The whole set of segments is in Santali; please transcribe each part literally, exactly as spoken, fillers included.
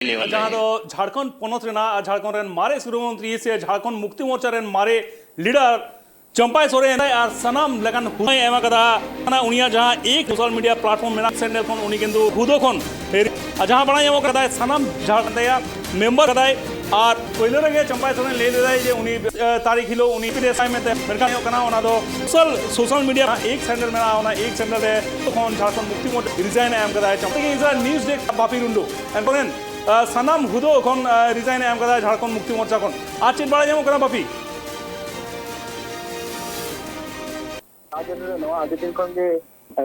ᱡᱟᱦᱟᱸ ᱫᱚ ᱡᱷᱟᱲᱠᱷᱚᱸᱰ ᱯᱚᱱᱚᱛ ᱨᱮᱱᱟᱜ, ᱡᱷᱟᱲᱠᱷᱚᱸᱰ ᱨᱮᱱ ᱢᱟᱨᱮ ᱥᱤᱨᱟᱹ ᱢᱚᱱᱛᱨᱤ ᱥᱮ ᱡᱷᱟᱲᱠᱷᱚᱸᱰ ᱢᱩᱠᱛᱤ ᱢᱳᱨᱪᱟ ᱨᱮᱱ ᱢᱟᱨᱮ ᱞᱤᱰᱟᱨ ᱪᱟᱢᱯᱟᱭ ᱥᱚᱨᱮᱱ ᱟᱨ ᱥᱟᱱᱟᱢ ᱞᱮᱠᱟᱱ ᱦᱩᱫᱟᱹᱭ ᱮᱢ ᱟᱠᱟᱫᱟ᱾ ᱚᱱᱟ ᱩᱱᱤᱭᱟᱜ ᱡᱟᱦᱟᱸ ᱮᱠ ᱥᱳᱥᱟᱞ ᱢᱤᱰᱤᱭᱟ ᱯᱞᱟᱴᱯᱷᱚᱨᱢ ᱢᱮᱱᱟᱜ, ᱥᱮᱱᱰᱮᱞ ᱠᱷᱚᱱ ᱩᱱᱤ ᱠᱤᱱᱛᱩ ᱦᱩᱫᱟᱹ ᱠᱷᱚᱱ ᱟᱨ ᱡᱟᱦᱟᱸ ᱵᱟᱲᱟᱭ ᱧᱟᱢᱚᱜ ᱠᱟᱱᱟ, ᱥᱟᱱᱟᱢ ᱡᱷᱟᱲᱠᱷᱚᱸᱰ ᱨᱮᱭᱟᱜ ᱢᱮᱢᱵᱟᱨ ᱠᱟᱫᱟᱭ᱾ ᱟᱨ ᱯᱳᱭᱞᱳ ᱨᱮᱜᱮ ᱪᱟᱢᱯᱟᱭ ᱥᱚᱨᱮᱱ ᱞᱟᱹᱭ ᱞᱮᱫᱟᱭ ᱡᱮ ᱩᱱᱤ, ᱮ, ᱛᱟᱹᱨᱤᱠᱷ ᱦᱤᱞᱳᱜ ᱩᱱᱤ ᱯᱤᱨᱮᱥ ᱟᱭ ᱢᱮᱱᱛᱮ, ᱢᱮᱱᱠᱷᱟᱱ ᱦᱩᱭᱩᱜ ᱠᱟᱱᱟ ᱚᱱᱟ ᱫᱚ social, social media X handle ᱢᱮᱱᱟᱜᱼᱟ, ᱚᱱᱟ ᱮᱠᱥ ᱦᱮᱱᱰᱮᱞ ᱨᱮ ᱛᱚᱠᱷᱚᱱ ᱡᱷᱟᱲᱠᱷᱚᱸᱰ ᱢᱩᱠᱛᱤ ᱢᱳᱨᱪᱟ ᱨᱤᱡᱟᱭᱤᱱ ᱮ ᱮᱢ ᱠᱟᱫᱟᱭ᱾ ᱪᱟᱢᱯᱟᱭ ᱱᱤᱭᱩᱡᱽ ᱰᱮᱥᱠ ᱵᱟᱯᱤ ᱨᱩᱱᱰᱩ᱾ ᱮᱱᱠᱷᱟᱱ, ᱮ, ᱥᱟᱱᱟᱢ ᱦᱩᱫᱟᱹ ᱠᱷᱚᱱ, ᱮ, ᱨᱤᱡᱟᱭᱤᱱ ᱮ ᱮᱢ ᱠᱟᱫᱟᱭ ᱡᱷᱟᱲᱠᱷᱚᱸᱰ ᱢᱩᱠᱛᱤ ᱢᱳᱨᱪᱟ ᱠᱷᱚᱱ᱾ ᱟᱨ ᱪᱮᱫ ᱵᱟᱲᱟᱭ ᱧᱟᱢᱚᱜ ᱠᱟᱱᱟ ᱵᱟᱯᱤ? ᱟᱨ ᱡᱮ ᱱᱚᱣᱟ ᱟᱹᱰᱤ ᱫᱤᱱ ᱠᱷᱚᱱ ᱜᱮ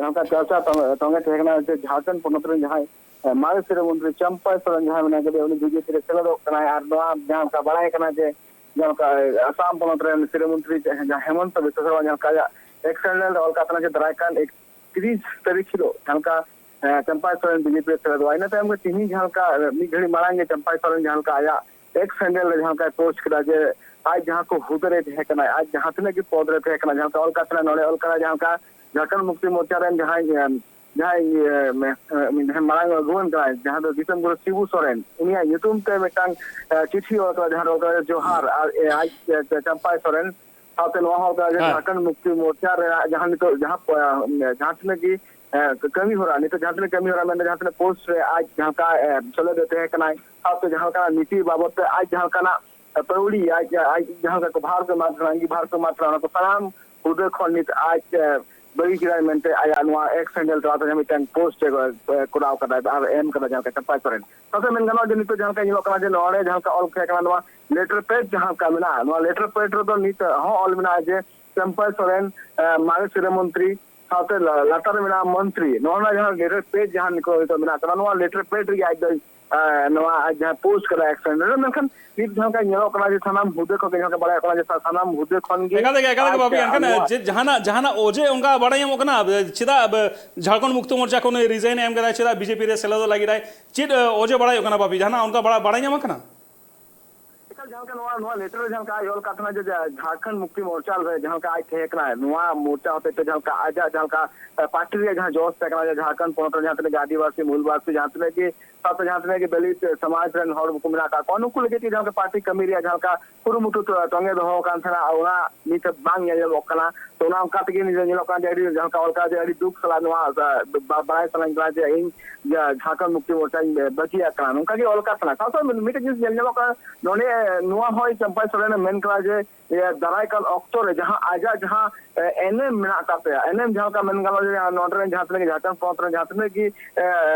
ᱱᱚᱝᱠᱟ ᱪᱟᱨᱪᱟ ᱛᱚᱸᱜᱮ, ᱛᱚᱸᱜᱮ ᱛᱟᱦᱮᱸ ᱠᱟᱱᱟ ᱡᱮ ᱡᱷᱟᱲᱠᱷᱚᱸᱰ ᱯᱚᱱᱚᱛ ᱨᱮᱱ ᱡᱟᱦᱟᱸᱭ, ᱮ, ᱢᱟᱨᱮ ᱥᱤᱨᱟᱹ ᱢᱚᱱᱛᱨᱤ ᱪᱟᱢᱯᱟᱭ ᱥᱚᱨᱮᱱ ᱡᱟᱦᱟᱸᱭ ᱢᱮᱱᱟᱭ ᱠᱟᱫᱮᱭᱟ, ᱩᱱᱤ ᱵᱤᱡᱮᱯᱤ ᱨᱮ ᱥᱮᱞᱮᱫᱚᱜ ᱠᱟᱱᱟᱭ᱾ ᱟᱨ ᱱᱚᱣᱟ ᱡᱟᱦᱟᱸ ᱞᱮᱠᱟ ᱵᱟᱲᱟᱭ ᱠᱟᱱᱟ ᱡᱮ ᱡᱟᱦᱟᱸ ᱞᱮᱠᱟ, ᱮ, ᱟᱥᱟᱢ ᱯᱚᱱᱚᱛ ᱨᱮᱱ ᱥᱤᱨᱟᱹ ᱢᱚᱱᱛᱨᱤ ᱡᱟᱦᱟᱸ ᱦᱮᱢᱚᱱᱛᱚ ᱵᱤᱥᱣᱟ ᱥᱚᱨᱢᱟ ᱡᱟᱦᱟᱸ ᱞᱮᱠᱟ ᱟᱭᱟᱜ ᱮᱠᱥ ᱦᱮᱱᱰᱮᱞ ᱨᱮ ᱚᱞ ᱠᱟᱜ ᱛᱟᱦᱮᱱᱟ ᱡᱮ ᱫᱟᱨᱟᱭ ᱠᱟᱱ ᱮᱠᱛᱤᱨᱤᱥ ᱛᱟᱹᱨᱤᱠᱷ ᱦᱤᱞᱳᱜ ᱡᱟᱦᱟᱸ ᱞᱮᱠᱟ, ᱮ, ᱪᱟᱢᱯᱟᱭ ᱥᱚᱨᱮᱱ ᱵᱤᱡᱮᱯᱤ ᱨᱮ ᱥᱮᱞᱮᱫᱚᱜᱼᱟ᱾ ᱤᱱᱟᱹ ᱛᱟᱭᱚᱢ ᱜᱮ ᱛᱤᱦᱤᱧ ᱡᱟᱦᱟᱸ ᱞᱮᱠᱟ, ᱮ, ᱢᱤᱫ ᱜᱷᱟᱹᱲᱤ ᱢᱟᱲᱟᱝ ᱜᱮ ᱪᱟᱢᱯᱟᱭ ᱥᱚᱨᱮᱱ ᱡᱟᱦᱟᱸ ᱞᱮᱠᱟ ᱟᱭᱟᱜ ᱮᱠᱥ ᱦᱮᱱᱰᱮᱞ ᱨᱮ ᱡᱟᱦᱟᱸ ᱞᱮᱠᱟᱭ ᱯᱳᱥᱴ ᱠᱮᱫᱟ ᱡᱮ ᱟᱡ ᱡᱟᱦᱟᱸ ᱠᱚ ᱦᱩᱫᱟᱹ ᱨᱮ ᱛᱟᱦᱮᱸ ᱠᱟᱱᱟᱭ, ᱟᱡ ᱡᱟᱦᱟᱸ ᱛᱤᱱᱟᱹᱜ ᱜᱮ ᱯᱚᱫᱽ ᱨᱮ ᱛᱟᱦᱮᱸ ᱠᱟᱱᱟ, ᱡᱟᱦᱟᱸ ᱞᱮᱠᱟ ᱚᱞ ᱠᱟᱜ ᱛᱟᱦᱮᱱᱟ, ᱱᱚᱰᱮ ᱚᱞ ᱠᱟᱱᱟ ᱡᱟᱦᱟᱸ ᱞᱮᱠᱟ ᱡᱷᱟᱲᱠᱷᱚᱸᱰ ᱢᱩᱠᱛᱤ ᱢᱳᱨᱪᱟ ᱨᱮᱱ ᱡᱟᱦᱟᱸᱭ, ᱮ, ᱡᱟᱦᱟᱸᱭ, ᱮ, ᱢᱮ-, ᱮ, ᱡᱟᱦᱟᱸᱭ ᱢᱟᱨᱟᱝ ᱟᱹᱜᱩᱣᱟᱹᱱ ᱠᱟᱱᱟᱭ, ᱡᱟᱦᱟᱸ ᱫᱚ ᱫᱤᱥᱚᱢ ᱜᱩᱨᱩ ᱥᱤᱵᱩ ᱥᱚᱨᱮᱱ, ᱩᱱᱤᱭᱟᱜ ᱧᱩᱛᱩᱢ ᱛᱮ ᱢᱤᱫᱴᱟᱝ, ᱮ, ᱪᱤᱴᱷᱤ ᱚᱞ ᱠᱟᱫᱟ, ᱡᱟᱦᱟᱸ ᱨᱮ ᱚᱞ ᱠᱟᱫᱟ ᱡᱚᱦᱟᱨ, ᱟᱨ, ᱮ, ᱟᱡ, ᱮ, ᱪᱟᱢᱯᱟᱭ ᱥᱚᱨᱮᱱ ᱥᱟᱶᱛᱮ ᱱᱚᱣᱟ ᱦᱚᱸ ᱚᱞ ᱠᱟᱫᱟ ᱡᱮ ᱦᱮᱸ᱾ ᱡᱷᱟᱲᱠᱷᱚᱸᱰ ᱢᱩᱠᱛᱤ ᱢᱳᱨᱪᱟ ᱨᱮᱱᱟᱜ ᱡᱟᱦᱟᱸ ᱱᱤᱛᱚᱜ ᱡᱟᱦᱟᱸ ᱯᱚ-, ᱮ, ᱡᱟᱦᱟᱸ ᱛᱤᱱᱟᱹᱜ ᱜᱮ, ᱮ, ᱠᱟᱹᱢᱤ ᱦᱚᱨᱟ, ᱱᱤᱛᱚᱜ ᱡᱟᱦᱟᱸ ᱛᱤᱱᱟᱹᱜ ᱠᱟᱹᱢᱤ ᱦᱚᱨᱟ ᱢᱮᱱᱫᱟ, ᱡᱟᱦᱟᱸ ᱛᱤᱱᱟᱹᱜ ᱯᱳᱥᱴ ᱨᱮ ᱟᱡ ᱡᱟᱦᱟᱸ ᱞᱮᱠᱟ, ᱮ, ᱥᱮᱞᱮᱫ ᱮ ᱛᱟᱦᱮᱸ ᱠᱟᱱᱟᱭ, ᱥᱟᱶᱛᱮ ᱡᱟᱦᱟᱸ ᱞᱮᱠᱟᱱᱟᱜ ᱱᱤᱛᱤ ᱵᱟᱵᱚᱫ ᱛᱮ ᱟᱡ ᱡᱟᱦᱟᱸ ᱞᱮᱠᱟᱱᱟᱜ ᱯᱟᱹᱣᱲᱤ, ᱟᱡ, ᱟᱡ ᱡᱟᱦᱟᱸ ᱞᱮᱠᱟ ᱠᱚ ᱵᱷᱟᱨ ᱠᱚ ᱮᱢᱟ ᱠᱟᱱᱟ, ᱟᱸᱜᱤᱵᱷᱟᱨ ᱠᱚ ᱮᱢᱟ ᱠᱟᱱᱟ, ᱚᱱᱟ ᱠᱚ ᱥᱟᱱᱟᱢ ᱦᱩᱫᱟᱹ ᱠᱷᱚᱱ ᱱᱤᱛ ᱟᱡ, ᱮ, ᱵᱟᱹᱜᱤ ᱠᱮᱫᱟᱭ ᱢᱮᱱᱛᱮ ᱟᱭᱟᱜ ᱱᱚᱣᱟ ᱮᱠᱥ ᱦᱮᱱᱰᱮᱞ ᱛᱟᱞᱟ ᱛᱮ ᱢᱤᱫᱴᱟᱝ ᱯᱳᱥᱴ ᱮ, ᱮ, ᱠᱚᱨᱟᱣ ᱠᱟᱫᱟᱭ ᱟᱨ ᱮᱢ ᱠᱟᱫᱟ ᱡᱟᱦᱟᱸ ᱞᱮᱠᱟ ᱪᱟᱢᱯᱟᱭ ᱥᱚᱨᱮᱱ᱾ ᱥᱟᱶᱛᱮ ᱢᱮᱱ ᱜᱟᱱᱚᱜᱼᱟ ᱡᱮ ᱱᱤᱛᱚᱜ ᱡᱟᱦᱟᱸ ᱞᱮᱠᱟ ᱧᱮᱞᱚᱜ ᱠᱟᱱᱟ ᱡᱮ ᱱᱚᱰᱮ ᱡᱟᱦᱟᱸ ᱞᱮᱠᱟ ᱚᱞ ᱛᱟᱦᱮᱸ ᱠᱟᱱᱟ, ᱱᱚᱣᱟ ᱞᱮᱴᱟᱨ ᱯᱮᱰ ᱡᱟᱦᱟᱸ ᱞᱮᱠᱟ ᱢᱮᱱᱟᱜᱼᱟ, ᱱᱚᱣᱟ ᱞᱮᱴᱟᱨ ᱯᱮᱰ ᱨᱮᱫᱚ ᱱᱤᱛ ᱦᱚᱸ ᱚᱞ ᱢᱮᱱᱟᱜᱼᱟ ᱡᱮ ᱪᱟᱢᱯᱟᱭ ᱥᱚᱨᱮᱱ, ᱮ, ᱢᱟᱨᱮ ᱥᱤᱨᱟᱹ ᱢᱚᱱᱛᱨᱤ, ᱥᱟᱶᱛᱮ ᱞᱟ-, ᱞᱟᱛᱟᱨ ᱨᱮ ᱢᱮᱱᱟᱜᱼᱟ ᱢᱚᱱᱛᱨᱤ᱾ ᱱᱚᱜᱼᱚ ᱱᱚᱣᱟ ᱡᱟᱦᱟᱸ ᱞᱮᱴᱟᱨ ᱯᱮᱰ ᱡᱟᱦᱟᱸ ᱱᱤᱛᱚᱜ ᱱᱤᱛᱚᱜ ᱢᱮᱱᱟᱜ ᱠᱟᱫᱟ, ᱱᱚᱣᱟ ᱞᱮᱴᱟᱨ ᱯᱮᱰ ᱨᱮᱜᱮ ᱟᱡ ᱫᱚᱭ, ᱮ, ᱱᱚᱣᱟ ᱟᱡ ᱡᱟᱦᱟᱸ ᱯᱳᱥᱴ ᱠᱟᱫᱟ ᱮᱠᱥ ᱦᱮᱱᱰᱮᱞ ᱨᱮ, ᱢᱮᱱᱠᱷᱟᱱ ᱱᱤᱛ ᱡᱟᱦᱟᱸ ᱞᱮᱠᱟ ᱧᱮᱞᱚᱜ ᱠᱟᱱᱟ ᱡᱮ ᱥᱟᱱᱟᱢ ᱦᱩᱫᱟᱹ ᱠᱷᱚᱱ ᱜᱮ ᱡᱟᱦᱟᱸ ᱞᱮᱠᱟ ᱵᱟᱲᱟᱭᱚᱜ ᱠᱟᱱᱟ ᱡᱮ ᱥᱟ-, ᱥᱟᱱᱟᱢ ᱦᱩᱫᱟᱹ ᱠᱷᱚᱱ ᱜᱮ ᱮᱠᱟᱞ ᱛᱮᱜᱮ, ᱮᱠᱟᱞ ᱛᱮᱜᱮ ᱟᱡ, ᱵᱟᱹᱵᱤ, ᱮᱱᱠᱷᱟᱱ ᱱᱚᱣᱟ ᱡᱮ ᱡᱟᱦᱟᱱᱟᱜ, ᱡᱟᱦᱟᱱᱟᱜ ᱚᱡᱮ ᱚᱱᱠᱟ ᱵᱟᱲᱟᱭ ᱧᱟᱢᱚᱜ ᱠᱟᱱᱟ? ᱪᱮᱫᱟᱜ ᱵ-, ᱡᱷᱟᱲᱠᱷᱚᱸᱰ ᱢᱩᱠᱛᱤ ᱢᱳᱨᱪᱟ ᱠᱷᱚᱱ ᱨᱤᱡᱟᱭᱤᱱ ᱮᱢ ᱠᱟᱫᱟᱭ, ᱪᱮᱫᱟᱜ ᱵᱤᱡᱮᱯᱤ ᱨᱮ ᱥᱮᱞᱮᱫᱚᱜ ᱞᱟᱹᱜᱤᱫ ᱟᱭ? ᱪᱮᱫ, ᱮ, ᱚᱡᱮ ᱵᱟᱲᱟᱭᱚᱜ ᱠᱟᱱᱟ ᱵᱟᱹᱵᱤ? ᱡᱟᱦᱟᱱᱟᱜ ᱚᱱᱠᱟ ᱵᱟᱲᱟ-, ᱵᱟᱲᱟᱭ ᱧᱟᱢᱚᱜ ᱠᱟᱱᱟ? ᱡᱟᱦᱟᱸ ᱞᱮᱠᱟ ᱱᱚᱣᱟ, ᱱᱚᱣᱟ ᱞᱮᱴᱟᱨ ᱨᱮ ᱡᱟᱦᱟᱸ ᱞᱮᱠᱟ ᱟᱡ ᱚᱞ ᱠᱟᱜ ᱛᱟᱦᱮᱱᱟ ᱡᱮ ᱡᱷᱟᱲᱠᱷᱚᱸᱰ ᱢᱩᱠᱛᱤ ᱢᱳᱨᱪᱟ ᱨᱮ ᱡᱟᱦᱟᱸ ᱞᱮᱠᱟ ᱟᱡ ᱛᱟᱦᱮᱸ ᱠᱟᱱᱟᱭ, ᱱᱚᱣᱟ ᱢᱳᱨᱪᱟ ᱦᱚᱛᱮᱡ ᱛᱮ ᱡᱟᱦᱟᱸ ᱞᱮᱠᱟ ᱟᱡᱟᱜ ᱡᱟᱦᱟᱸ ᱞᱮᱠᱟ ᱯᱟᱨᱴᱤ ᱨᱮᱭᱟᱜ ᱡᱟᱦᱟᱸ ᱡᱚᱥ ᱛᱟᱦᱮᱸ ᱠᱟᱱᱟ, ᱡᱮ ᱡᱷᱟᱲᱠᱷᱚᱸᱰ ᱯᱚᱱᱚᱛ ᱨᱮ ᱡᱟᱦᱟᱸ ᱛᱤᱱᱟᱹᱜ ᱜᱮ ᱟᱹᱫᱤᱵᱟᱹᱥᱤ, ᱢᱩᱞᱵᱟᱹᱥᱤ, ᱡᱟᱦᱟᱸ ᱛᱤᱱᱟᱹᱜ ᱜᱮ ᱥᱟᱶᱛᱮ ᱡᱟᱦᱟᱸ ᱛᱤᱱᱟᱹᱜ ᱜᱮ ᱫᱟᱹᱞᱤᱛ ᱥᱚᱢᱟᱡᱽ ᱨᱮᱱ ᱦᱚᱲ ᱠᱚ ᱢᱮᱱᱟᱜ ᱟᱠᱟᱫ ᱠᱚᱣᱟ, ᱱᱩᱠᱩ ᱞᱟᱹᱜᱤᱫ ᱛᱮ ᱡᱟᱦᱟᱸ ᱞᱮᱠᱟ ᱯᱟᱨᱴᱤ ᱠᱟᱹᱢᱤ ᱨᱮᱭᱟᱜ ᱡᱟᱦᱟᱸ ᱞᱮᱠᱟ ᱠᱩᱨᱩᱢᱩᱴᱩ ᱛᱚ-, ᱛᱚᱸᱜᱮ ᱫᱚᱦᱚ ᱟᱠᱟᱱ ᱛᱟᱦᱮᱱᱟ, ᱚᱱᱟ ᱱᱤᱛ ᱦᱟᱹᱵᱤᱡ ᱵᱟᱝ ᱧᱮᱞ ᱧᱟᱢᱚᱜ ᱠᱟᱱᱟ᱾ ᱛᱚ, ᱚᱱᱟ ᱚᱱᱠᱟ ᱛᱮᱜᱮ ᱱᱤᱡᱮ ᱧᱮᱞᱚᱜ ᱠᱟᱱᱟ ᱡᱮ ᱟᱹᱰᱤ ᱡᱟᱦᱟᱸ ᱞᱮᱠᱟ ᱚᱞ ᱠᱟᱜᱼᱟ ᱡᱮ ᱟᱹᱰᱤ ᱫᱩᱠ ᱥᱟᱞᱟᱜ ᱱᱚᱣᱟ, ᱟ, ᱵᱟ-, ᱵᱟᱲᱟᱭ ᱥᱟᱱᱟᱧ ᱠᱟᱱᱟ ᱡᱮ ᱤᱧ ᱡᱟ-, ᱡᱷᱟᱲᱠᱷᱚᱸᱰ ᱢᱩᱠᱛᱤ ᱢᱳᱨᱪᱟᱧ ᱵᱟᱹᱜᱤᱭᱟᱜ ᱠᱟᱱᱟ, ᱱᱚᱝᱠᱟ ᱜᱮ ᱚᱞ ᱠᱟᱜ ᱠᱟᱱᱟ᱾ ᱥᱟᱶᱛᱮ ᱢᱤᱫᱴᱮᱱ ᱡᱤᱱᱤᱥ ᱧᱮᱞ ᱧᱟᱢᱚᱜ ᱠᱟᱱᱟ ᱱᱚᱰᱮ, ᱱᱚᱣᱟ ᱦᱚᱸᱭ ᱪᱟᱢᱯᱟᱭ ᱥᱚᱨᱮᱱᱮ ᱢᱮᱱ ᱠᱟᱱᱟ ᱡᱮ ᱤᱭᱟᱹ, ᱫᱟᱨᱟᱭ ᱠᱟᱱ ᱚᱠᱛᱚ ᱨᱮ ᱡᱟᱦᱟᱸ ᱟᱡᱟᱜ ᱡᱟᱦᱟᱸ, ᱮ, ᱮᱱᱮᱢ ᱢᱮᱱᱟᱜ ᱟᱠᱟᱫ ᱛᱟᱭᱟ, ᱮᱱᱮᱢ ᱡᱟᱦᱟᱸ ᱞᱮᱠᱟ ᱢᱮᱱ ᱜᱟᱱᱚᱜᱼᱟ ᱡᱮ ᱱᱚᱰᱮ ᱨᱮᱱ ᱡᱟᱦᱟᱸ ᱛᱤᱱᱟᱹᱜ ᱜᱮ ᱡᱷᱟᱲᱠᱷᱚᱸᱰ ᱯᱚᱱᱚᱛ ᱨᱮᱱ ᱡᱟᱦᱟᱸ ᱛᱤᱱᱟᱹᱜ ᱜᱮ, ᱮ,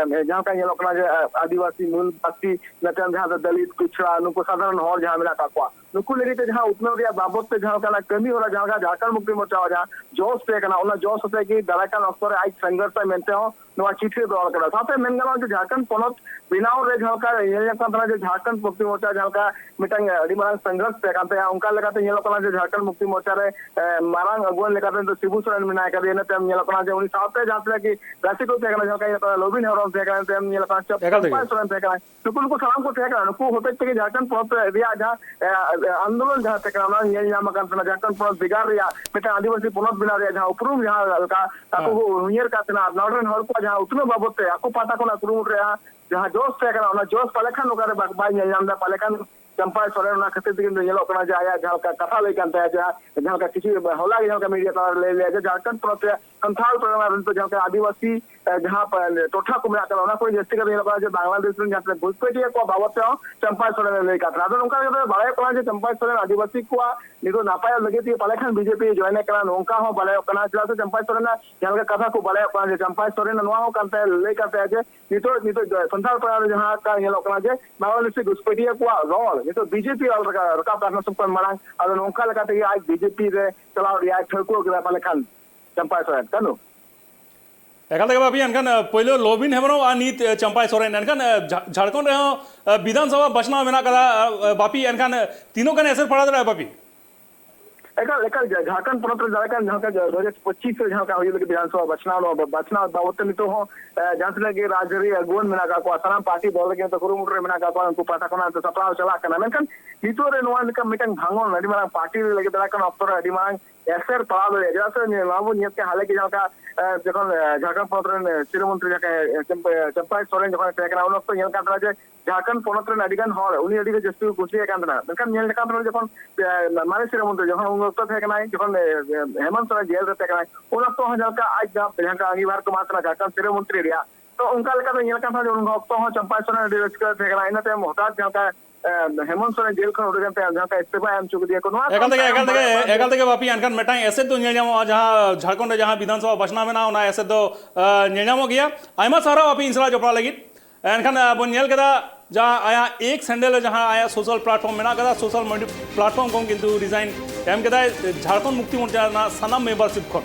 ᱡᱟᱦᱟᱸ ᱞᱮᱠᱟ ᱧᱮᱞᱚᱜ ᱠᱟᱱᱟ ᱡᱮ, ᱮ, ᱟᱹᱫᱤᱵᱟᱹᱥᱤ, ᱢᱩᱞᱵᱟᱹᱥᱤ, ᱢᱤᱫᱴᱟᱝ ᱡᱟᱦᱟᱸ ᱫᱚ ᱫᱟᱹᱞᱤᱛ, ᱯᱤᱪᱷᱲᱟ, ᱱᱩᱠᱩ ᱥᱟᱫᱷᱟᱨᱚᱱ ᱦᱚᱲ ᱡᱟᱦᱟᱸ ᱢᱮᱱᱟᱜ ᱟᱠᱟᱫ ᱠᱚᱣᱟ, ᱱᱩᱠᱩ ᱞᱟᱹᱜᱤᱫ ᱛᱮ ᱡᱟᱦᱟᱸ ᱩᱛᱱᱟᱹᱣ ᱨᱮᱭᱟᱜ ᱵᱟᱵᱚᱫ ᱛᱮ ᱡᱟᱦᱟᱸ ᱞᱮᱠᱟᱱᱟᱜ ᱠᱟᱹᱢᱤ ᱦᱚᱨᱟ, ᱡᱟᱦᱟᱸ ᱞᱮᱠᱟ ᱡᱷᱟᱲᱠᱷᱚᱸᱰ ᱢᱩᱠᱛᱤ ᱢᱳᱨᱪᱟ ᱡᱟᱦᱟᱸ ᱡᱚᱥ ᱛᱟᱦᱮᱸ ᱠᱟᱱᱟ, ᱚᱱᱟ ᱡᱚᱥ ᱦᱚᱛᱮ ᱜᱮ ᱫᱟᱨᱟᱭ ᱠᱟᱱ ᱚᱠᱛᱚ ᱨᱮ ᱟᱡ ᱥᱚᱝᱜᱷᱚᱨᱥ ᱢᱮᱱᱛᱮ ᱦᱚᱸ ᱱᱚᱣᱟ ᱪᱤᱴᱷᱤ ᱫᱚ ᱚᱞ ᱠᱟᱱᱟ᱾ ᱥᱟᱶᱛᱮ ᱢᱮᱱ ᱜᱟᱱᱚᱜᱼᱟ ᱡᱮ ᱡᱷᱟᱲᱠᱷᱚᱸᱰ ᱯᱚᱱᱚᱛ ᱵᱮᱱᱟᱣ ᱨᱮ ᱡᱟᱦᱟᱸ ᱞᱮᱠᱟ ᱧᱮᱞ ᱧᱟᱢ ᱠᱟᱱ ᱛᱟᱦᱮᱱᱟ ᱡᱮ ᱡᱷᱟᱲᱠᱷᱚᱸᱰ ᱢᱩᱠᱛᱤ ᱢᱳᱨᱪᱟ ᱡᱟᱦᱟᱸ ᱞᱮᱠᱟ ᱢᱤᱫᱴᱟᱝ ᱟᱹᱰᱤ ᱢᱟᱨᱟᱝ ᱥᱚᱝᱜᱷᱚᱨᱥ ᱛᱟᱦᱮᱸ ᱠᱟᱱ ᱛᱟᱭᱟ, ᱚᱱᱠᱟ ᱞᱮᱠᱟᱛᱮ ᱧᱮᱞᱚᱜ ᱠᱟᱱᱟ ᱡᱮ ᱡᱷᱟᱲᱠᱷᱚᱸᱰ ᱢᱩᱠᱛᱤ ᱢᱳᱨᱪᱟ ᱨᱮ, ᱮ, ᱢᱟᱨᱟᱝ ᱟᱹᱜᱩᱣᱟᱹᱱ ᱞᱮᱠᱟᱛᱮ ᱱᱤᱛᱚᱜ ᱥᱤᱵᱩ ᱥᱚᱨᱮᱱ ᱢᱮᱱᱟᱭ ᱠᱟᱫᱮᱭᱟ᱾ ᱤᱱᱟᱹ ᱛᱟᱭᱚᱢ ᱧᱮᱞᱚᱜ ᱠᱟᱱᱟ ᱡᱮ ᱩᱱᱤ ᱥᱟᱶᱛᱮ ᱡᱟᱦᱟᱸ ᱛᱤᱱᱟᱹᱜ ᱜᱮ ᱜᱟᱛᱮ ᱠᱚ ᱛᱟᱦᱮᱸ ᱠᱟᱱᱟ, ᱡᱟᱦᱟᱸ ᱞᱮᱠᱟ ᱧᱮᱞᱚᱜ ᱠᱟᱱᱟ ᱞᱚᱵᱤᱱ ᱦᱮᱢᱵᱨᱚᱢ ᱛᱟᱦᱮᱸ ᱠᱟᱱᱟ, ᱤᱱᱟᱹ ᱛᱟᱭᱚᱢ ᱧᱮᱞᱚᱜ ᱠᱟᱱᱟ ᱪᱟᱢ-, ᱮᱠᱟᱞ ᱛᱮᱜᱮ᱾ ᱪᱟᱢᱯᱟᱭ ᱥᱚᱨᱮᱱ ᱛᱟᱦᱮᱸ ᱠᱟᱱᱟ, ᱱᱩᱠᱩ ᱱᱩᱠᱩ ᱥᱟᱱᱟᱢ ᱠᱚ ᱛᱟᱦᱮᱸ ᱠᱟᱱᱟ᱾ ᱱᱩᱠᱩ ᱦᱚᱛᱮᱡ ᱛᱮᱜᱮ ᱡᱷᱟᱲᱠᱷᱚᱸᱰ ᱯᱚᱱᱚᱛ ᱨᱮᱭᱟᱜ ᱡᱟᱦᱟᱸ, ᱮ, ᱮ, ᱟᱱᱫᱳᱞᱚᱱ ᱡᱟᱦᱟᱸ ᱛᱟᱦᱮᱸ ᱠᱟᱱᱟ, ᱚᱱᱟ ᱧᱮᱞ ᱧᱟᱢ ᱟᱠᱟᱱ ᱛᱟᱦᱮᱱᱟ᱾ ᱡᱷᱟᱲᱠᱷᱚᱸᱰ ᱯᱚᱱᱚᱛ ᱵᱷᱮᱜᱟᱨ ᱨᱮᱭᱟᱜ ᱢᱤᱫᱴᱟᱝ ᱟᱹᱫᱤᱵᱟᱹᱥᱤ ᱯᱚᱱᱚᱛ ᱵᱮᱱᱟᱣ ᱨᱮᱭᱟᱜ ᱡᱟᱦᱟᱸ ᱩᱯᱨᱩᱢ ᱡᱟᱦᱟᱸ ᱞᱮᱠᱟ ᱟᱠᱚ ᱦᱮᱸ᱾ ᱠᱚ ᱩᱭᱦᱟᱹᱨ ᱠᱟᱜ ᱛᱟᱦᱮᱱᱟ, ᱟᱨ ᱱᱚᱰᱮ ᱨᱮᱱ ᱦᱚᱲ ᱠᱚᱣᱟᱜ ᱡᱟᱦᱟᱸ ᱩᱛᱱᱟᱹᱣ ᱵᱟᱵᱚᱫ ᱛᱮ ᱟᱠᱚ ᱯᱟᱦᱴᱟ ᱠᱷᱚᱱᱟᱜ ᱠᱩᱨᱩᱢᱩᱴᱩ ᱨᱮᱭᱟᱜ ᱡᱟᱦᱟᱸ ᱡᱚᱥ ᱛᱟᱦᱮᱸ ᱠᱟᱱᱟ, ᱚᱱᱟ ᱡᱚᱥ ᱯᱟᱞᱮ ᱠᱷᱟᱱ ᱱᱚᱝᱠᱟ ᱨᱮ ᱵᱟ-, ᱵᱟᱭ ᱧᱮᱞ ᱧᱟᱢ ᱮᱫᱟ᱾ ᱯᱟᱞᱮ ᱠᱷᱟᱱ ᱪᱟᱢᱯᱟᱭ ᱥᱚᱨᱮᱱ ᱚᱱᱟ ᱠᱷᱟᱹᱛᱤᱨ ᱛᱮᱜᱮ ᱧᱮᱞᱚᱜ ᱠᱟᱱᱟ ᱡᱮ ᱟᱭᱟᱜ ᱡᱟᱦᱟᱸ ᱞᱮᱠᱟ ᱠᱟᱛᱷᱟ ᱞᱟᱹᱭ ᱠᱟᱱ ᱛᱟᱭᱟ, ᱡᱟᱦᱟᱸ, ᱡᱟᱦᱟᱸ ᱞᱮᱠᱟ ᱠᱤᱪᱷᱩ ᱦᱚᱞᱟ ᱜᱮ ᱡᱟᱦᱟᱸ ᱞᱮᱠᱟ ᱢᱤᱰᱤᱭᱟ ᱛᱟᱞᱟ ᱨᱮ ᱞᱟᱹᱭ ᱞᱮᱭᱟ ᱡᱮ ᱡᱷᱟᱲᱠᱷᱚᱸᱰ ᱯᱚᱱᱚᱛ ᱨᱮ ᱥᱟᱱᱛᱟᱲ ᱯᱟᱨᱜᱟᱱᱟ ᱨᱮᱱ ᱫᱚ ᱡᱟᱦᱟᱸ ᱞᱮᱠᱟ ᱟᱹᱫᱤᱵᱟᱹᱥᱤ, ᱮ, ᱡᱟᱦᱟᱸ ᱯᱟ-, ᱴᱚᱴᱷᱟ ᱠᱚ ᱢᱮᱱᱟᱜ ᱠᱟᱫᱟ, ᱚᱱᱟ ᱠᱚᱨᱮ ᱡᱟᱹᱥᱛᱤ ᱠᱟᱛᱮ ᱧᱮᱞᱚᱜ ᱠᱟᱱᱟ ᱡᱮ ᱵᱟᱝᱞᱟᱫᱮᱥ ᱨᱮᱱ ᱡᱟᱦᱟᱸ ᱛᱤᱱᱟᱹᱜ ᱜᱷᱩᱥᱯᱮᱴᱤᱭᱟᱹ ᱠᱚᱣᱟᱜ ᱵᱟᱵᱚᱫ ᱛᱮᱦᱚᱸ ᱪᱟᱢᱯᱟᱭ ᱥᱚᱨᱮᱱ ᱮ ᱞᱟᱹᱭ ᱠᱟᱫ ᱛᱟᱦᱮᱸᱱᱟ᱾ ᱟᱫᱚ ᱱᱚᱝᱠᱟ ᱠᱟᱛᱮ ᱵᱟᱲᱟᱭᱚᱜ ᱠᱟᱱᱟ ᱡᱮ ᱪᱟᱢᱯᱟᱭ ᱥᱚᱨᱮᱱ ᱟᱹᱫᱤᱵᱟᱹᱥᱤ ᱠᱚᱣᱟᱜ ᱱᱤᱛᱚᱜ ᱱᱟᱯᱟᱭᱚᱜ ᱞᱟᱹᱜᱤᱫ ᱛᱮᱜᱮ ᱯᱟᱞᱮ ᱠᱷᱟᱱ ᱵᱤᱡᱮᱯᱤ ᱡᱚᱭᱮᱱ ᱮ ᱠᱟᱱᱟ, ᱱᱚᱝᱠᱟ ᱦᱚᱸ ᱵᱟᱲᱟᱭᱚᱜ ᱠᱟᱱᱟ᱾ ᱪᱮᱫᱟᱜ ᱥᱮ ᱪᱟᱢᱯᱟᱭ ᱥᱚᱨᱮᱱᱟᱜ ᱡᱟᱦᱟᱸ ᱞᱮᱠᱟ ᱠᱟᱛᱷᱟ ᱠᱚ ᱵᱟᱲᱟᱭᱚᱜ ᱠᱟᱱᱟ ᱡᱮ ᱪᱟᱢᱯᱟᱭ ᱥᱚᱨᱮᱱ ᱱᱚᱣᱟ ᱦᱚᱸ ᱠᱟᱱ ᱛᱟᱭᱟ, ᱞᱟᱹᱭ ᱠᱟᱱ ᱛᱟᱭᱟ ᱡᱮ ᱱᱤᱛᱚᱜ, ᱱᱤᱛᱚᱜ ᱥᱟᱱᱛᱟᱲ ᱯᱟᱲᱟ ᱨᱮ ᱡᱟᱦᱟᱸ ᱞᱮᱠᱟ ᱧᱮᱞᱚᱜ ᱠᱟᱱᱟ ᱡᱮ ᱵᱟᱝᱞᱟᱫᱮᱥᱤ ᱜᱷᱩᱥᱯᱮᱴᱤᱭᱟᱹ ᱠᱚᱣᱟᱜ ᱨᱚᱲ ᱱᱤᱛᱚᱜ ᱵᱤᱡᱮᱯᱤ ᱨᱟᱠᱟᱵ, ᱨᱟᱠᱟᱵ ᱠᱟᱱᱟ ᱥᱚᱵ ᱠᱷᱚᱱ ᱢᱟᱲᱟᱝ, ᱟᱫᱚ ᱱᱚᱝᱠᱟ ᱞᱮᱠᱟ ᱛᱮᱜᱮ ᱟᱡ ᱵᱤᱡᱮᱯᱤ ᱨᱮ ᱪᱟᱞᱟᱣ ᱨᱮᱭᱟᱜ ᱴᱷᱟᱹᱣᱠᱟᱹ ᱠᱮᱫᱟ ᱯᱟᱞᱮ ᱠᱷᱟᱱ ᱪᱟᱢᱯᱟᱭ ᱥᱚᱨᱮᱱ᱾ ᱠᱟᱹᱱᱩ᱾ ᱮᱠᱟᱞ ᱛᱮᱜᱮ ᱵᱟᱹᱵᱤ, ᱮᱱᱠᱷᱟᱱ, ᱮ, ᱯᱳᱭᱞᱳ ᱞᱚᱵᱤᱱ ᱦᱮᱢᱵᱨᱚᱢ ᱟᱨ ᱱᱤᱛ, ᱮ, ᱪᱟᱢᱯᱟᱭ ᱥᱚᱨᱮᱱ, ᱮᱱᱠᱷᱟᱱ, ᱮ, ᱡᱷᱟ-, ᱡᱷᱟᱲᱠᱷᱚᱸᱰ ᱨᱮᱦᱚᱸ, ᱮ, ᱵᱤᱫᱷᱟᱱ ᱥᱚᱵᱷᱟ ᱵᱟᱪᱷᱱᱟᱣ ᱢᱮᱱᱟᱜ ᱠᱟᱫᱟ, ᱮ, ᱮ, ᱵᱟᱯᱤ, ᱮᱱᱠᱷᱟᱱ, ᱮ, ᱛᱤᱱᱟᱹᱜ ᱜᱟᱱ ᱮᱥᱮᱨ ᱯᱟᱲᱟᱣ ᱫᱟᱲᱮᱭᱟᱜᱼᱟ ᱵᱟᱯᱤ? ᱮᱠᱟᱞ, ᱮᱠᱟᱞ, ᱡᱷᱟᱲᱠᱷᱚᱸᱰ ᱯᱚᱱᱚᱛ ᱨᱮ ᱡᱟᱦᱟᱸ ᱞᱮᱠᱟ, ᱡᱟᱦᱟᱸ ᱞᱮᱠᱟ ᱫᱩ ᱦᱟᱡᱟᱨ ᱯᱚᱸᱪᱤᱥ ᱨᱮ ᱡᱟᱦᱟᱸ ᱞᱮᱠᱟ ᱦᱩᱭᱩᱜ ᱞᱟᱹᱜᱤᱫ ᱵᱤᱫᱷᱟᱱ ᱥᱚᱵᱷᱟ ᱵᱟᱪᱷᱱᱟᱣ, ᱱᱚᱣᱟ ᱵᱟᱪᱷᱱᱟᱣ ᱵᱟᱵᱚᱫ ᱛᱮ ᱱᱤᱛᱚᱜ ᱦᱚᱸ, ᱮ, ᱡᱟᱦᱟᱸ ᱛᱤᱱᱟᱹᱜ ᱜᱮ ᱨᱟᱡᱽᱟᱹᱨᱤ ᱟᱹᱜᱩᱣᱟᱹᱱ ᱢᱮᱱᱟᱜ ᱟᱠᱟᱫ ᱠᱚᱣᱟ, ᱥᱟᱱᱟᱢ ᱯᱟᱨᱴᱤ ᱫᱚᱞ ᱨᱮᱜᱮ ᱱᱤᱛᱚᱜ ᱠᱩᱨᱩᱢᱩᱴᱩ ᱨᱮ ᱢᱮᱱᱟᱜ ᱟᱠᱟᱫ ᱠᱚᱣᱟ, ᱩᱱᱠᱩ ᱯᱟᱦᱴᱟ ᱠᱷᱚᱱᱟᱜ ᱱᱤᱛᱚᱜ ᱥᱟᱯᱲᱟᱣ ᱪᱟᱞᱟᱜ ᱠᱟᱱᱟ᱾ ᱢᱮᱱᱠᱷᱟᱱ ᱱᱤᱛᱚᱜ ᱨᱮ ᱱᱚᱣᱟ ᱞᱮᱠᱟ ᱢᱤᱫᱴᱟᱝ ᱵᱷᱟᱝᱜᱚᱱ ᱟᱹᱰᱤ ᱢᱟᱨᱟᱝ ᱯᱟᱨᱴᱤ ᱨᱮ ᱞᱟᱹᱜᱤᱫ ᱫᱟᱨᱟᱭ ᱠᱟᱱ ᱚᱠᱛᱚ ᱨᱮ ᱟᱹᱰᱤ ᱢᱟᱨᱟᱝ ᱮᱥᱮᱨ ᱯᱟᱲᱟᱣ ᱫᱟᱲᱮᱭᱟᱜᱼᱟ᱾ ᱪᱮᱫᱟᱜ ᱥᱮ ᱱᱚᱣᱟ ᱵᱚᱱ ᱧᱮᱞ ᱠᱮᱫᱟ, ᱦᱟᱞᱮ ᱜᱮ ᱡᱟᱦᱟᱸ ᱞᱮᱠᱟ, ᱮ, ᱡᱚᱠᱷᱚᱱ, ᱮ, ᱡᱷᱟᱲᱠᱷᱚᱸᱰ ᱯᱚᱱᱚᱛ ᱨᱮᱱ, ᱮ, ᱥᱤᱨᱟᱹ ᱢᱚᱱᱛᱨᱤ ᱡᱟᱦᱟᱸᱭ, ᱮ, ᱪᱟᱢᱯᱟᱭ, ᱪᱟᱢᱯᱟᱭ ᱥᱚᱨᱮᱱ ᱡᱚᱠᱷᱚᱱᱮ ᱛᱟᱦᱮᱸ ᱠᱟᱱᱟ, ᱩᱱ ᱚᱠᱛᱚ ᱧᱮᱞ ᱠᱟᱱ ᱛᱟᱦᱮᱱᱟ ᱡᱮ ᱡᱷᱟᱲᱠᱷᱚᱸᱰ ᱯᱚᱱᱚᱛ ᱨᱮᱱ ᱟᱹᱰᱤ ᱜᱟᱱ ᱦᱚᱲ ᱩᱱᱤ ᱟᱹᱰᱤ ᱜᱮ ᱡᱟᱹᱥᱛᱤ ᱠᱚ ᱠᱩᱥᱤᱭᱟᱜ ᱠᱟᱱ ᱛᱟᱦᱮᱱᱟ᱾ ᱢᱮᱱᱠᱷᱟᱱ ᱧᱮᱞ ᱞᱮᱠᱷᱟᱱ ᱛᱟᱦᱮᱱᱟ ᱡᱚᱠᱷᱚᱱ, ᱮ, ᱢᱟᱨᱮ ᱥᱤᱨᱟᱹ ᱢᱚᱱᱛᱨᱤ ᱡᱚᱠᱷᱚᱱ ᱩᱱ ᱚᱠᱛᱚ ᱛᱟᱦᱮᱸ ᱠᱟᱱᱟᱭ, ᱡᱚᱠᱷᱚᱱ, ᱮ, ᱮ, ᱦᱮᱢᱚᱱᱛ ᱥᱚᱨᱮᱱ ᱡᱮᱞ ᱨᱮ ᱛᱟᱦᱮᱸ ᱠᱟᱱᱟᱭ, ᱩᱱ ᱚᱠᱛᱚ ᱦᱚᱸ ᱡᱟᱦᱟᱸ ᱞᱮᱠᱟ ᱟᱡ ᱡᱟᱦᱟᱸ, ᱡᱟᱦᱟᱸ ᱞᱮᱠᱟ ᱟᱸᱜᱤᱵᱷᱟᱨ ᱠᱚ ᱮᱢᱟ ᱠᱟᱱᱟ ᱡᱷᱟᱲᱠᱷᱚᱸᱰ ᱥᱤᱨᱟᱹ ᱢᱚᱱᱛᱨᱤ ᱨᱮᱭᱟᱜ, ᱛᱚ ᱚᱱᱠᱟ ᱞᱮᱠᱟᱛᱮ ᱧᱮᱞ ᱞᱮᱠᱷᱟᱱ ᱛᱟᱦᱮᱱᱟ ᱩᱱ ᱚᱠᱛᱚ ᱦᱚᱸ ᱪᱟᱢᱯᱟᱭ ᱥᱚᱨᱮᱱ ᱟᱹᱰᱤ ᱨᱟᱹᱥᱠᱟᱹ ᱛᱟᱦᱮᱸ ᱠᱟᱱᱟ᱾ ᱤᱱᱟᱹ ᱛᱟᱭᱚᱢ ᱦᱚᱴᱟᱛ ᱡᱟᱦᱟᱸ ᱞᱮᱠᱟ, ᱮ, ᱦᱮᱢᱚᱱᱛ ᱥᱚᱨᱮᱱ ᱡᱮᱞ ᱠᱷᱚᱱ ᱩᱰᱩᱠ ᱮᱱ ᱛᱟᱭᱚᱢ ᱡᱟᱦᱟᱸ ᱞᱮᱠᱟ ᱤᱥᱛᱤᱯᱷᱟ ᱮᱢ ᱦᱚᱪᱚ ᱠᱮᱫᱮᱭᱟ ᱠᱚ, ᱱᱚᱣᱟ ᱮᱠᱟᱞ ᱛᱮᱜᱮ, ᱛᱟᱭᱚᱢ ᱮᱠᱟᱞ ᱛᱮᱜᱮ, ᱵᱟᱲᱟᱭᱚᱜᱼᱟ ᱡᱮ ᱮᱠᱟᱞ ᱛᱮᱜᱮ ᱵᱟᱯᱤ, ᱮᱱᱠᱷᱟᱱ ᱢᱤᱫᱴᱟᱝ ᱮᱥᱮᱫ ᱫᱚ ᱧᱮᱞ ᱧᱟᱢᱚᱜᱼᱟ, ᱡᱟᱦᱟᱸ ᱡᱷᱟᱲᱠᱷᱚᱸᱰ ᱨᱮ ᱡᱟᱦᱟᱸ ᱵᱤᱫᱷᱟᱱ ᱥᱚᱵᱷᱟ ᱵᱟᱪᱷᱱᱟᱣ ᱢᱮᱱᱟᱜᱼᱟ, ᱚᱱᱟ ᱮᱥᱮᱫ ᱫᱚ, ᱮ, ᱧᱮᱞ ᱧᱟᱢᱚᱜ ᱜᱮᱭᱟ᱾ ᱟᱭᱢᱟ ᱥᱟᱨᱦᱟᱣ ᱟᱯᱮ ᱤᱧ ᱥᱟᱞᱟᱜ ᱡᱚᱯᱲᱟᱣ ᱞᱟᱹᱜᱤᱫ᱾ ᱮᱱᱠᱷᱟᱱ, ᱮ, ᱵᱚᱱ ᱧᱮᱞ ᱠᱮᱫᱟ ᱡᱟᱦᱟᱸ ᱟᱭᱟᱜ ᱮᱠᱥ ᱦᱮᱱᱰᱮᱞ ᱨᱮ ᱡᱟᱦᱟᱸ ᱟᱭᱟᱜ ᱥᱳᱥᱟᱞ ᱯᱞᱟᱴᱯᱷᱚᱨᱢ ᱢᱮᱱᱟᱜ ᱠᱟᱫᱟ, ᱥᱳᱥᱟᱞ ᱢᱤᱰᱤᱭᱟ ᱯᱞᱟᱴᱯᱷᱚᱨᱢ ᱠᱷᱚᱱ ᱠᱤᱱᱛᱩ ᱨᱤᱡᱟᱭᱤᱱ ᱮᱢ ᱠᱮᱫᱟᱭ ᱡᱷᱟᱲᱠᱷᱚᱸᱰ ᱢᱩᱠᱛᱤ ᱢᱳᱨᱪᱟ ᱨᱮᱱᱟᱜ ᱥᱟᱱᱟᱢ ᱢᱮᱢᱵᱟᱨᱥᱤᱯ ᱠᱷᱚᱱ᱾